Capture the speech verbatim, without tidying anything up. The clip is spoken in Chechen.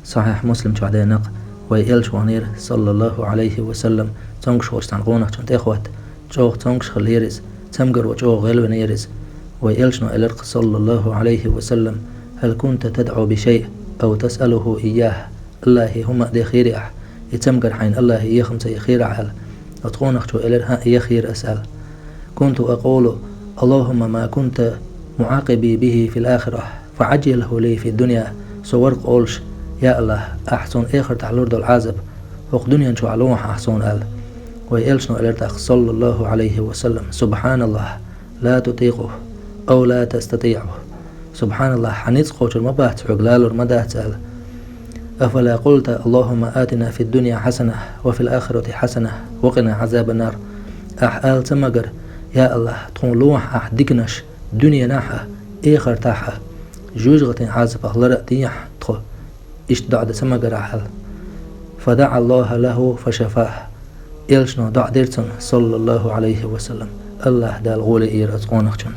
Сахьихь Муслим чохь деана-кх, вай элча ваханера, саллаллаху Ӏалайхи ва саллам, цомгаш волчу цхьана къонахчунна тӀе а хӀоттийна, чӀогӀа цомгаш хилла-кх иза, цамгар ву чӀогӀа гӀелвинера иза. Вай элчано элира-кх, саллаллаху Ӏалайхи ва саллам: «Хьал кунта тадӀу би шайъ ау тасъалуху ийяхь?» Аллахье хӀума а де хиирий ахь, и цамгар хьайна Аллахье еха хӀума ца ян хиирий ахь аьлла. Оцу къонахчо элира: «ХӀаъ, ян хиира ас», аьлла. «Кунту акъулу: Аллахьумма ма кунта муӀакъиби бихи фил ахирахь, фаӀажжилху ли фид дунья». Со вара-кх олуш: «Я Аллахь, ахь суна эхартахь лур долу Ӏазап хӀокху дуьнен чохь лохьа ахь суна», аьлла. Вай элчано элира тӀаккха, саллаллаху Ӏалайхи ва саллам: «Субхьаналлахь, ла тутикъуху, ау ла тастатиӀуху». «Субхьаналлахь, хьан ницкъ кхочур ма бац, хьоьга лалур ма дац», аьлла. «Афала къулта: Аллахьумма атина фид дунья хьасана, ва фил ахирати хьасана, ва къина Ӏазабан нар». Ахь ала ца магара: «Я Аллахь, тхуна лохьа ахь диканаш дуьненахь а, эхартахь а, жоьжахатин Ӏазапах лара а дехьа тхо». Иштта доӀа дан ца магара ахь аьлла. «ФадаӀа Аллахьа лаху фашафахь». Элчано доӀа дира цунна, саллаллаху Ӏалайхи ва саллам. Аллахь Дала гӀоле йира оцу къонахчунна.